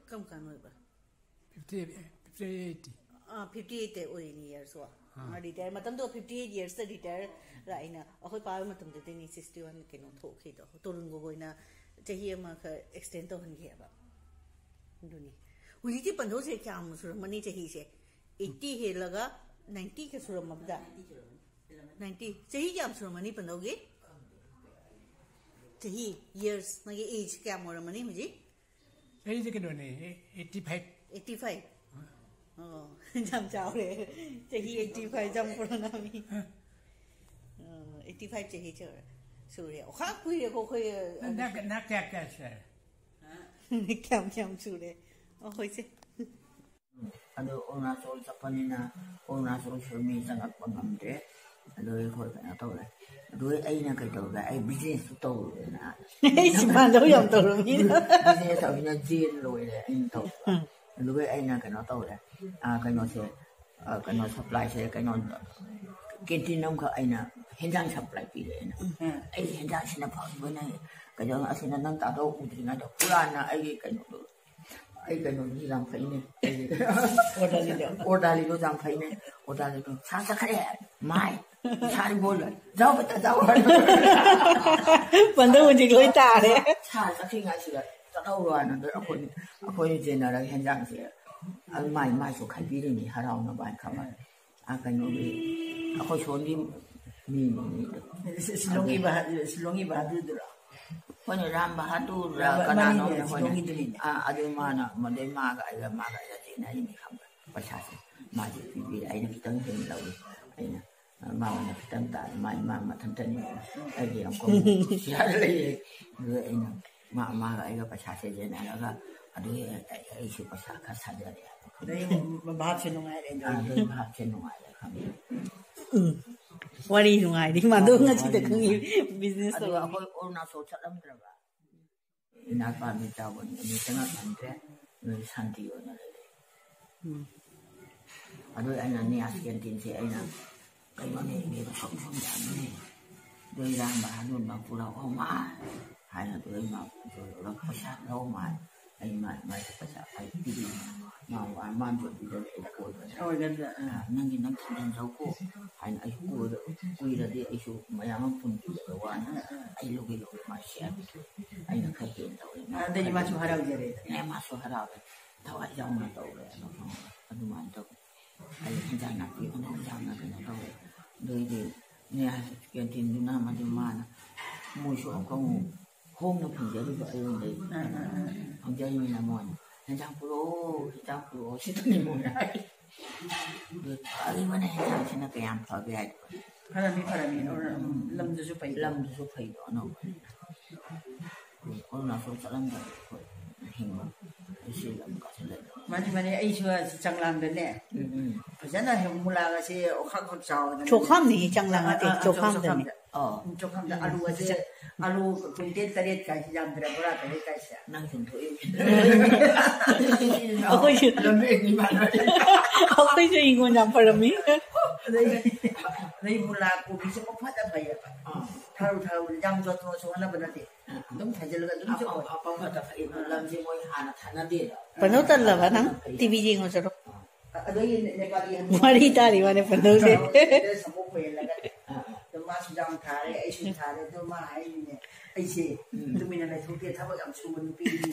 ꯀꯔꯝ ꯀꯥꯟ ꯑꯣꯏꯕ? Fifty, fifty eight. ꯑꯥ, ꯐꯤꯐꯇꯤ ꯑꯩꯠꯇ ꯑꯣꯏꯅꯤ ꯏꯌꯥꯔꯁꯨ꯫ ꯔꯤꯇꯥꯌꯔ ꯃꯇꯝꯗꯣ ꯐꯤꯐꯇꯤ ꯑꯩꯠ ꯌꯔꯁꯇ ꯔꯤꯇꯥꯌꯔ ꯂꯥꯛꯑꯦꯅ ꯑꯩꯈꯣꯏ ꯄꯥꯕ ꯃꯇꯝꯗꯗꯤ ꯁꯤꯛꯁꯇꯤ ꯋꯥꯟ ꯀꯩꯅꯣ ꯊꯣꯛꯈꯤꯗꯣ ꯇꯣꯔꯨꯟꯒꯣꯒꯣꯏꯅ ꯆꯍꯤ ꯑꯃꯈꯛ ꯑꯦꯛꯁꯇꯦꯟ ꯇꯧꯍꯟꯈꯤꯑꯕ꯫ ꯑꯗꯨꯅꯤ ꯍꯧꯖꯤꯛꯇꯤ ꯄꯟꯊꯧꯁꯦ ꯀꯌꯥꯃꯨꯛ ꯁꯨꯔꯝꯃꯅꯤ ꯆꯍꯤꯁꯦ? ꯑꯩꯠꯇꯤ ꯍꯦꯜꯂꯒ ꯅꯥꯏꯟꯇꯤꯒ ꯁꯨꯔꯝꯃꯕꯗ? ꯅꯥꯏꯟꯇꯤ꯫ ꯆꯍꯤ ꯀꯌꯥꯝ ꯁꯨꯔꯝꯃꯅꯤ ꯄꯟꯊꯧꯒꯤ? ꯆꯍꯤ, ꯌꯔꯁ, ꯃꯥꯒꯤ ꯑꯦꯖ ꯀꯌꯥꯝ ꯑꯣꯏꯔꯝꯃꯅꯤ ꯍꯧꯖꯤꯛ? ꯑꯩꯁꯦ ꯀꯩꯅꯣꯅꯦ, ꯑꯩꯠꯇꯤ ꯐꯥꯏꯚ꯫ Eighty five. ꯑꯣ, ꯌꯥꯝ ꯆꯥꯎꯔꯦ꯫ ꯆꯍꯤ ꯑꯩꯠꯇꯤ ꯐꯥꯏꯚ ꯌꯥꯝ ꯄꯨꯔꯥꯅꯥꯃꯤ꯫ ꯑꯩꯠꯇꯤ ꯐꯥꯏꯚ ꯆꯍꯤ ꯆꯥꯎꯔꯦ꯫ ꯁꯨꯔꯦ꯫ ꯑꯣꯈꯥ ꯀꯨꯏꯔꯦꯀꯣ ꯑꯩꯈꯣꯏ꯫ ꯅꯪ ꯅꯪ ꯀꯌꯥ ꯀꯌꯥ ꯁꯨꯔꯦ? ꯀꯌꯥꯝ ꯀꯌꯥꯝ ꯁꯨꯔꯦ? ꯑꯣ, ꯍꯣꯏꯁꯦ꯫ ꯑꯗꯨ ꯑꯔꯨꯅꯥꯆꯜ ꯆꯠꯄꯅꯤꯅ ꯑꯔꯨꯅꯥꯆꯜꯁꯨ ꯃꯤ ꯆꯪꯉꯛꯄ ꯉꯝꯗ꯭ꯔꯦ꯫ ꯑꯗꯨꯒꯤ ꯑꯩꯈꯣꯏ ꯀꯩꯅꯣ ꯇꯧꯔꯦ꯫ ꯑꯗꯨꯒꯤ ꯑꯩꯅ ꯀꯩꯗꯧꯔꯦ, ꯑꯩ ꯕꯤꯖꯤꯅꯦꯁꯁꯨ ꯇꯧꯔꯨꯔꯦꯅ꯫ ꯑꯩꯁꯨ ꯃꯥꯟꯗꯧ ꯌꯥꯝ ꯇꯧꯔꯝꯃꯤꯅ꯫ ꯕꯤꯖꯤꯅꯦꯁ ꯇꯧꯔꯤꯅ ꯖꯦꯜ ꯂꯣꯏꯔꯦ ꯑꯩꯅ ꯇꯧꯕ꯫ ꯑꯗꯨꯒ ꯑꯩꯅ ꯀꯩꯅꯣ ꯇꯧꯔꯦ, ꯑꯥ, ꯀꯩꯅꯣꯁꯦ, ꯑꯥ, ꯀꯩꯅꯣ ꯁꯄ꯭ꯂꯥꯏꯁꯦ, ꯀꯩꯅꯣ ꯀꯦꯟꯇꯤꯟ ꯑꯃꯈꯛ ꯑꯩꯅ ꯍꯦꯟꯖꯥꯡ ꯁꯄ꯭ꯂꯥꯏ ꯄꯤꯔꯦ ꯑꯩꯅ꯫ ꯑꯩꯒꯤ ꯍꯦꯟꯖꯥꯡꯁꯤꯅ ꯐꯈꯤꯕꯅꯦ꯫ ꯀꯩꯅꯣ ꯑꯁꯤꯅ ꯅꯪ ꯇꯥꯗꯧ ꯎꯗ꯭ꯔꯤꯉꯩꯗ ꯄꯨꯔꯥꯅ ꯑꯩꯒꯤ ꯀꯩꯅꯣꯗꯣ, ꯑꯩ ꯀꯩꯅꯣꯗꯤ ꯌꯥꯝ ꯐꯩꯅꯦ꯫ ꯑꯣꯔꯗꯥꯂꯤꯗꯣ ꯌꯥꯝ ꯐꯩꯅꯦ꯫ ꯑꯣꯔꯗꯥꯂꯤꯗꯣ ꯁꯥ ꯆꯠꯈ꯭ꯔꯦ꯫ ꯃꯥꯏ ꯁꯥ ꯏꯕꯣꯜ ꯖꯥꯎ ꯕꯇ ꯖꯥꯎ꯫ ꯄꯟꯗꯧ ꯍꯧꯖꯤꯛ ꯂꯣꯏ ꯇꯥꯔꯦ꯫ ꯁꯥ ꯆꯠꯈꯤꯉꯥꯏꯁꯤꯗ ꯆꯠꯍꯧꯔꯣ ꯍꯥꯏꯅ ꯑꯩꯈꯣꯏ ꯑꯩꯈꯣꯏꯅ ꯆꯦꯟꯅꯔꯒ ꯍꯦꯟꯖꯥꯡꯁꯦ ꯑꯗꯨ ꯃꯥꯏ ꯃꯥꯏꯁꯨ ꯈꯥꯏꯕꯤꯔꯤꯅꯤ ꯍꯔꯥꯎꯅꯕ ꯍꯥꯏꯅ ꯈꯪꯉꯦ꯫ ꯑꯥ, ꯀꯩꯅꯣꯒꯤ ꯑꯩꯈꯣꯏ ꯁꯣꯝꯒꯤ ꯃꯤꯅꯤ ꯃꯤꯗꯣ꯫ ꯁꯤꯂꯣꯡꯒꯤ ꯕꯍꯥ- ꯁꯤꯂꯣꯡꯒꯤ ꯕꯍꯥꯗꯨꯔꯗꯨꯔꯣ? ꯑꯩꯈꯣꯏꯅ ꯔꯥꯝ ꯕꯍꯥꯗꯨꯔ ꯔꯥꯝ- ꯀꯅꯥꯅꯣ ꯃꯥꯅꯤꯅꯦ, ꯑꯩꯈꯣꯏꯅ ꯁꯤꯂꯣꯡꯒꯤꯗꯨꯅꯤꯅꯦ꯫ ꯑꯥ, ꯑꯗꯨ ꯃꯥꯅ ꯃꯗꯩ ꯃꯥꯒ ꯑꯩꯒ ꯃꯥꯒ ꯑꯩꯒ ꯆꯦꯟꯅꯔꯤꯅꯤ ꯈꯪꯕ꯭ꯔꯥ? ꯄꯩꯁꯥꯁꯦ ꯃꯥꯁꯦ ꯄꯤꯕꯤꯔꯦ, ꯑꯩꯅ ꯈꯤꯇꯪ ꯍꯦꯟꯅ ꯂꯧꯏ꯫ ꯑꯩꯅ ꯃꯥꯉꯣꯟꯗ ꯈꯤꯇꯪ ꯇꯥꯔꯦ, ꯃꯥ ꯃꯥ ꯃꯊꯟꯇꯅꯤ꯫ ꯑꯩꯒꯤ ꯌꯥꯝ ꯀꯧꯅ ꯁꯤꯌꯥꯔ ꯂꯩꯌꯦ꯫ ꯑꯗꯨ ꯑꯩꯅ ꯃꯥ ꯃꯥꯒ ꯑꯩꯒ ꯄꯩꯁꯥꯁꯦ ꯌꯦꯟꯅꯔꯒ ꯑꯗꯨꯒꯤ ꯑꯩꯁꯨ ꯄꯩꯁꯥ ꯈꯔ ꯁꯥꯖꯔꯦ꯫ ꯑꯗꯩ ꯚꯥꯞꯁꯦ ꯅꯨꯡꯉꯥꯏꯔꯦ ꯑꯗꯨ꯫ ꯑꯗꯨꯒꯤ ꯚꯥꯞꯁꯦ ꯅꯨꯡꯉꯥꯏꯔꯦ ꯈꯪꯉꯦ꯫ ꯋꯥꯔꯤ ꯅꯨꯡꯉꯥꯏꯔꯤ ꯃꯥꯗꯣ ꯉꯁꯤꯗ ꯈꯪꯉꯤ꯫ ꯕꯤꯖꯤꯅꯦꯁ ꯑꯗꯨꯒ ꯇꯧꯕ꯫ ꯑꯩꯈꯣꯏ ꯑꯔꯨꯅꯥꯆꯜ ꯆꯠꯂꯝꯗ꯭ꯔꯕ ꯏꯅꯥꯎꯄꯥ ꯃꯤ ꯆꯥꯎꯕꯅꯤ ꯑꯅꯤ ꯆꯪꯉꯛ ꯉꯝꯗ꯭ꯔꯦ꯫ ꯅꯣꯏ ꯁꯥꯟꯇꯤ ꯑꯣꯏꯅ ꯂꯩꯔꯦ꯫ ꯑꯗꯨ ꯑꯩꯅ ꯅꯤꯌꯥꯁ ꯀꯦꯟꯇꯤꯟꯁꯦ ꯑꯩꯅ ꯀꯩꯅꯣꯅꯦ ꯏꯕꯦꯝꯃ ꯁꯨꯝ ꯁꯨꯝ ꯌꯥꯝꯅꯦ꯫ ꯑꯗꯨ ꯏꯔꯥꯡ ꯕꯍꯥꯗꯨꯔꯅ ꯄꯨꯔꯛꯑꯣ ꯃꯥ ꯍꯥꯏꯅ ꯑꯗꯨ ꯑꯩ ꯃꯥ ꯄꯨꯔꯛꯑꯒ ꯄꯩꯁꯥ ꯂꯧ ꯃꯥ ꯑꯩ ꯃꯥ ꯃꯥꯏ ꯄꯩꯁꯥ ꯑꯩ ꯄꯤꯔꯤ꯫ ꯃꯥ ꯋꯥ ꯃꯥ ꯌꯣꯟꯕꯤꯗ ꯑꯩ ꯀꯣꯏꯕ ꯑꯣꯏꯒꯗ꯭ꯔꯥ? ꯅꯪꯒꯤ ꯅꯪ ꯊꯤꯟꯖꯤꯟꯖꯧꯀꯣ ꯍꯥꯏꯅ ꯑꯩꯁꯨ ꯀꯣꯏꯔ ꯀꯨꯏꯔꯗꯤ ꯑꯩꯁꯨ ꯃꯌꯥꯝ ꯑꯃ ꯄꯨꯟꯕꯤꯔꯒ ꯋꯥꯅ ꯑꯩ ꯂꯧꯒꯦ ꯂꯧꯒꯦ ꯃꯥ ꯁꯦ ꯍꯥꯏꯕꯗꯨ ꯑꯩꯅ ꯈꯔ ꯍꯦꯟꯅ ꯇꯧꯔꯦ꯫ ꯑꯗꯩꯗꯤ ꯃꯥꯁꯨ ꯍꯔꯥꯎꯖꯔꯦ꯫ ꯑꯦ ꯃꯥꯁꯨ ꯍꯔꯥꯎꯔꯦ꯫ ꯊꯋꯥꯏ ꯌꯥꯎꯅ ꯇꯧꯔꯦ꯫ ꯑꯗꯨꯃꯥꯏꯅ ꯇꯧ꯫ ꯑꯩ ꯍꯤꯟꯖꯥꯡ ꯅꯥꯄꯤ ꯑꯃꯨꯛ ꯌꯥꯝꯅ ꯀꯩꯅꯣ ꯇꯧꯔꯦ꯫ ꯑꯗꯩꯗꯤ ꯅꯦ ꯀꯦꯟꯇꯤꯟꯗꯨꯅ ꯑꯃꯗꯤ ꯃꯥꯅ ꯃꯣꯏꯁꯨ ꯑꯃꯨꯛꯀ ꯑꯃꯨꯛ ꯍꯣꯡꯅ ꯐꯪꯖꯔꯤꯕ ꯑꯩꯉꯣꯟꯗꯩ ꯐꯪꯖꯔꯤꯕꯅꯤꯅ ꯃꯣꯏꯅ ꯍꯤꯟꯖꯥꯡ ꯄꯨꯔꯛꯑꯣ ꯍꯤꯟꯖꯥꯡ ꯄꯨꯔꯛꯑꯣ ꯁꯤꯗꯅꯤ ꯃꯣꯏꯅ ꯍꯥꯏ꯫ ꯑꯗꯨ ꯐꯔꯤꯕꯅ ꯍꯤꯟꯖꯥꯡꯁꯤꯅ ꯀꯌꯥꯝ ꯐꯒꯦ ꯍꯥꯏꯗꯣ꯫ ꯐꯔꯝꯃꯤ ꯐꯔꯝꯃꯤ꯫ ꯂꯝꯗꯨꯁꯨ ꯐꯩ꯫ ꯂꯝꯗꯨꯁꯨ ꯐꯩꯗꯣ ꯑꯅꯧꯕꯅꯤꯅ꯫ ꯑꯩꯈꯣꯏ ꯑꯔꯨꯅꯥꯆꯜ ꯆꯠꯂꯝꯗꯥꯏꯗ ꯑꯩꯈꯣꯏ ꯍꯤꯡꯕ ꯁꯤ ꯂꯝ ꯀꯥꯁꯤꯜꯂꯦ꯫ ꯃꯥꯅꯤ ꯃꯥꯅꯤ꯫ ꯑꯩꯁꯨ ꯑꯁꯤ ꯆꯪꯂꯥꯡꯗꯅꯦ ꯎꯝ ꯎꯝ꯫ ꯐꯖꯅ ꯃꯨꯂꯥꯒꯁꯦ ꯑꯣꯈꯥꯛ ꯈꯛ ꯆꯥꯎꯗꯅ ꯆꯣꯈꯥꯝꯅꯤ ꯆꯪꯂꯥꯡ ꯅꯠꯇꯦ ꯑꯥ, ꯑꯥ, ꯆꯣꯈꯥꯝꯗꯅꯤ꯫ ꯆꯣꯈꯥꯝꯗ꯫ ꯑꯣ꯫ ꯎꯝ, ꯆꯣꯈꯥꯝꯗ ꯑꯂꯨꯒꯁꯦ ꯑꯂꯨ ꯀꯨꯏꯟꯇꯦꯜ ꯇꯔꯦꯠ ꯀꯥꯏꯁꯤ ꯌꯥꯝꯗ꯭ꯔꯦ ꯕꯣꯔꯥ ꯇꯔꯦꯠ ꯀꯥꯏꯁꯦ꯫ ꯅꯪ ꯁꯨꯝ ꯊꯣꯛꯏ꯫ ꯑꯩꯈꯣꯏꯁꯨ ꯂꯝꯕꯦꯟꯗꯤ ꯃꯥꯟꯅꯔꯦ꯫ ꯑꯩꯈꯣꯏꯁꯨ ꯍꯤꯡꯒꯣꯜ ꯌꯥꯝ ꯐꯔꯝꯃꯤ꯫ ꯑꯗꯩ ꯑꯗꯩ ꯃꯨꯂꯥ ꯀꯣꯕꯤꯁꯦ ꯄꯪꯐꯖ ꯐꯩꯌꯦꯕ꯫ ꯑꯥ꯫ ꯊꯥꯔꯨ ꯊꯥꯔꯨ ꯌꯥꯝ ꯖꯣꯇꯣꯟꯁꯨ ꯍꯣꯠꯅꯕ ꯅꯠꯇꯦ꯫ ꯑꯗꯨꯝ ꯊꯥꯖꯤꯜꯂꯒ ꯑꯗꯨꯝ ꯆꯠꯄ꯫ ꯑꯐꯪ ꯐꯪ ꯐꯪ ꯐꯪ ꯂꯝꯁꯦ ꯃꯣꯏ ꯍꯥꯟꯅ ꯊꯥꯅꯗꯦꯕ꯫ ꯄꯟꯗꯧ ꯇꯜꯂꯕ ꯅꯪ? ꯇꯤꯚꯤ ꯌꯦꯡꯉꯨ ꯆꯠꯂꯣ꯫ ꯑꯗꯒꯤ ꯅꯦꯄꯥꯂꯤ ꯋꯥꯔꯤ ꯇꯥꯔꯤ ꯋꯥꯅꯦ ꯄꯟꯗꯧꯁꯦ꯫ ꯁꯪꯒꯣꯝ ꯈꯣꯏꯍꯜꯂꯒ ꯑꯗꯨꯝ ꯃꯥꯁꯨ ꯌꯥꯝ ꯊꯥꯔꯦ, ꯑꯩꯁꯨ ꯊꯥꯔꯦ꯫ ꯑꯗꯣ ꯃꯥ ꯍꯥꯏꯔꯤꯅꯦ, "ꯑꯩꯁꯦ ꯇꯨꯃꯤꯟꯅ ꯂꯩꯊꯣꯛꯇꯦ, ꯊꯕꯛ ꯌꯥꯝ ꯁꯨꯕ ꯅꯨꯄꯤꯅꯤ꯫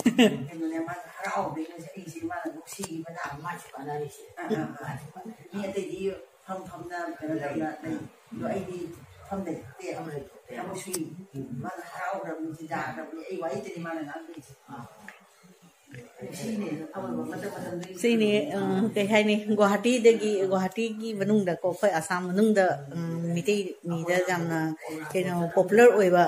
ꯀꯩꯅꯣꯅꯦ, ꯃꯥꯅ ꯍꯔꯥꯎꯕꯩꯅꯦ ꯑꯩꯁꯦ, ꯃꯥꯅ ꯅꯨꯡꯁꯤꯕꯅ ꯃꯥꯁꯨ ꯀꯥꯟꯅꯔꯤꯁꯦ꯫ ꯑꯥ, ꯑꯥ, ꯑꯥ꯫ ꯃꯥꯁꯨ ꯀꯥꯟꯅꯔꯤ꯫ ꯃꯤ ꯑꯇꯩꯗꯤ ꯐꯝ ꯐꯝꯅ ꯀꯩꯅꯣ ꯇꯧꯅ ꯂꯩ꯫ ꯑꯗꯣ ꯑꯩꯗꯤ ꯐꯝ ꯂꯩꯊꯣꯛꯇꯦ, ꯐꯝ ꯂꯩꯊꯣꯛꯇꯦ꯫ ꯊꯕꯛ ꯁꯨꯏ꯫ ꯃꯥꯅ ꯍꯔꯥꯎꯔꯕꯅꯤ, ꯌꯥꯈ꯭ꯔꯕꯅꯤ꯫ ꯑꯩ ꯋꯥꯔꯤꯗꯅꯤ ꯃꯥꯅ ꯉꯥꯡꯗꯣꯏꯁꯦ꯫ ꯑꯥ꯫ ꯁꯤꯅꯦ, ꯀꯩ ꯍꯥꯏꯅꯤ, ꯒꯨꯋꯥꯍꯥꯇꯤꯗꯒꯤ, ꯒꯨꯋꯥꯍꯥꯇꯤꯒꯤ ꯃꯅꯨꯡꯗꯀꯣ, ꯑꯩꯈꯣꯏ ꯑꯁꯥꯝ ꯃꯅꯨꯡꯗ, ꯎꯝ, ꯃꯤꯇꯩ ꯃꯤꯗ ꯌꯥꯝꯅ, ꯀꯩꯅꯣ, ꯄꯣꯄꯨꯂꯔ ꯑꯣꯏꯕ,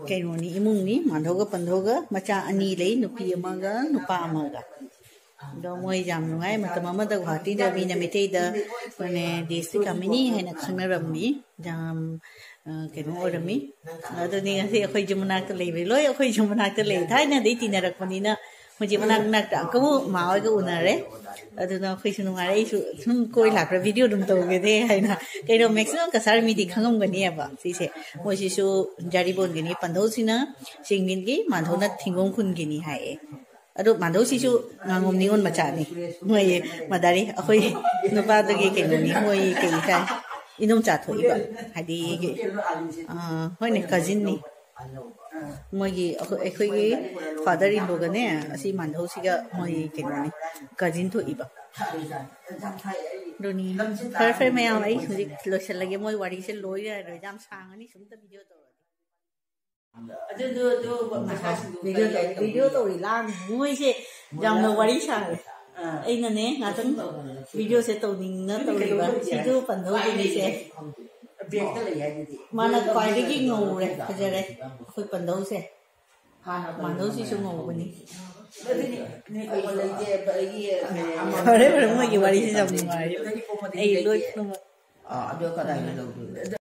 ꯀꯩꯅꯣꯅꯤ, ꯏꯃꯨꯡꯅꯤ꯫ ꯃꯥꯟꯙꯧꯒ ꯄꯟꯙꯧꯒ ꯃꯆꯥ ꯑꯅꯤ ꯂꯩ, ꯅꯨꯄꯤ ꯑꯃꯒ ꯅꯨꯄꯥ ꯑꯃꯒ꯫ ꯑꯗꯣ ꯃꯣꯏ ꯌꯥꯝ ꯅꯨꯡꯉꯥꯏ꯫ ꯃꯇꯝ ꯑꯃꯗ ꯒꯨꯋꯥꯍꯥꯇꯤꯗ ꯃꯤꯅ ꯃꯤꯇꯩꯗ, ꯃꯅꯦ, ꯗꯦꯁꯇꯤ ꯀꯥꯃꯤꯅꯤ ꯍꯥꯏꯅ ꯈꯪꯅꯔꯝꯃꯤ꯫ ꯌꯥꯝ, ꯑ, ꯀꯩꯅꯣ ꯑꯣꯏꯔꯝꯃꯤ꯫ ꯑꯗꯨꯅꯤ ꯉꯁꯤ ꯑꯩꯈꯣꯏ ꯌꯨꯝ ꯃꯅꯥꯛꯇ ꯂꯩꯕ ꯂꯣꯏ ꯑꯩꯈꯣꯏ ꯌꯨꯝ ꯃꯅꯥꯛꯇ ꯂꯩ꯫ ꯊꯥꯏꯅꯗꯩ ꯇꯤꯟꯅꯔꯛꯄꯅꯤꯅ ꯍꯧꯖꯤꯛ ꯃꯅꯥꯛ ꯅꯛꯇ ꯑꯃꯨꯛꯀ ꯃꯥ ꯍꯣꯏꯒ ꯎꯅꯔꯦ꯫ ꯑꯗꯨꯅ ꯑꯩꯈꯣꯏꯁꯨ ꯅꯨꯡꯉꯥꯏꯔꯦ꯫ ꯑꯩꯁꯨ ꯁꯨꯝ ꯀꯣꯏ ꯂꯥꯛꯄ꯭ꯔꯥ ꯚꯤꯗꯤꯑꯣ ꯑꯗꯨꯝ ꯇꯧꯒꯦꯅꯦ ꯍꯥꯏꯅ꯫ ꯀꯩꯅꯣ, ꯃꯦꯛꯁꯤꯃꯝ ꯀꯁꯥꯔ ꯃꯤꯗꯤ ꯈꯪꯉꯝꯒꯅꯤꯕ ꯁꯤꯁꯦ꯫ ꯃꯣꯏꯁꯤꯁꯨ ꯖꯥꯔꯤꯕꯣꯟꯒꯤꯅꯤ, ꯄꯟꯙꯧꯁꯤꯅ ꯆꯤꯡꯃꯤꯟꯒꯤ, ꯃꯥꯟꯙꯧꯅ ꯊꯤꯡꯒꯣꯡ ꯈꯨꯟꯒꯤꯅꯤ ꯍꯥꯏꯌꯦ꯫ ꯑꯗꯨ ꯃꯥꯟꯗꯧꯁꯤꯁꯨ ꯉꯥꯉꯣꯝ ꯅꯤꯉꯣꯜ ꯃꯆꯥꯅꯤ꯫ ꯃꯣꯏ ꯃꯗꯥꯔꯤ ꯑꯩꯈꯣꯏ ꯅꯨꯄꯥꯗꯨꯒꯤ ꯀꯩꯅꯣꯅꯤ꯫ ꯃꯣꯏ ꯀꯩ ꯍꯥꯏ, ꯏꯅꯨꯡꯆꯥ ꯊꯣꯛꯏꯕ꯫ ꯍꯥꯏꯗꯤ, ꯑꯥ, ꯍꯣꯏꯅꯦ, ꯀꯖꯤꯟꯅꯤ꯫ ꯃꯣꯏꯒꯤ ꯑꯩꯈꯣꯏ, ꯑꯩꯈꯣꯏꯒꯤ ꯐꯥꯗꯔ ꯏꯟꯂꯣꯒꯅꯦ, ꯑꯁꯤ ꯃꯥꯟꯗꯧꯁꯤꯒ ꯃꯣꯏ ꯀꯩꯅꯣꯅꯤ, ꯀꯖꯤꯟ ꯊꯣꯛꯏꯕ꯫ ꯑꯗꯨꯅꯤ꯫ ꯐꯔꯦ, ꯐꯔꯦ, ꯃꯌꯥꯝ, ꯑꯩ ꯍꯧꯖꯤꯛ ꯂꯣꯏꯁꯤꯜꯂꯒꯦ꯫ ꯃꯣꯏ ꯋꯥꯔꯤꯁꯦ ꯂꯣꯏꯔꯔꯣꯏ, ꯌꯥꯝ ꯁꯥꯡꯉꯅꯤ ꯁꯨꯝꯇ ꯚꯤꯗꯤꯑꯣ ꯇꯧꯔꯗꯤ꯫ ꯑꯗꯨꯗꯣ, ꯑꯗꯨ ꯃꯈꯥꯁꯤꯡꯗꯣ ꯚꯤꯗꯤꯑꯣ ꯇꯧꯔꯤ, ꯚꯤꯗꯤꯑꯣ ꯇꯧꯔꯤ ꯂꯥꯡꯉꯤ꯫ ꯃꯣꯏꯁꯦ ꯌꯥꯝꯅ ꯋꯥꯔꯤ ꯁꯥꯔꯦ꯫ ꯑꯥ꯫ ꯑꯩꯅꯅꯦ ꯉꯥꯛꯇꯪ ꯚꯤꯗꯤꯑꯣꯁꯦ ꯇꯧꯅꯤꯡꯅ ꯇꯧꯔꯤꯕ꯫ ꯁꯤꯁꯨ ꯄꯟꯗꯧꯕꯅꯤꯁꯦ꯫ ꯕꯦꯛꯇ ꯂꯩ ꯍꯥꯏꯗꯨꯗꯤ꯫ ꯃꯥꯅ ꯈ꯭ꯋꯥꯏꯗꯒꯤ ꯉꯧꯔꯦ, ꯐꯖꯔꯦ ꯑꯩꯈꯣꯏ ꯄꯟꯗꯧꯁꯦ꯫ ꯃꯥꯟꯗꯧꯁꯤꯁꯨ ꯉꯧꯕꯅꯤ꯫ ꯑꯗꯨꯗꯤ ꯅꯣꯏ ꯀꯣꯃꯜ ꯂꯩꯇꯦ, ꯑꯩꯒꯤ ꯐꯔꯦ, ꯐꯔꯦ, ꯃꯣꯏꯒꯤ ꯋꯥꯔꯤꯁꯦ ꯌꯥꯝ ꯅꯨꯡꯉꯥꯏꯔꯤ꯫ ꯑꯩ ꯂꯣꯏ ꯈꯨꯝꯃꯛ- ꯑꯥ, ꯑꯗꯨ ꯀꯗꯥꯏꯗ ꯂꯧꯗꯣꯏꯕ?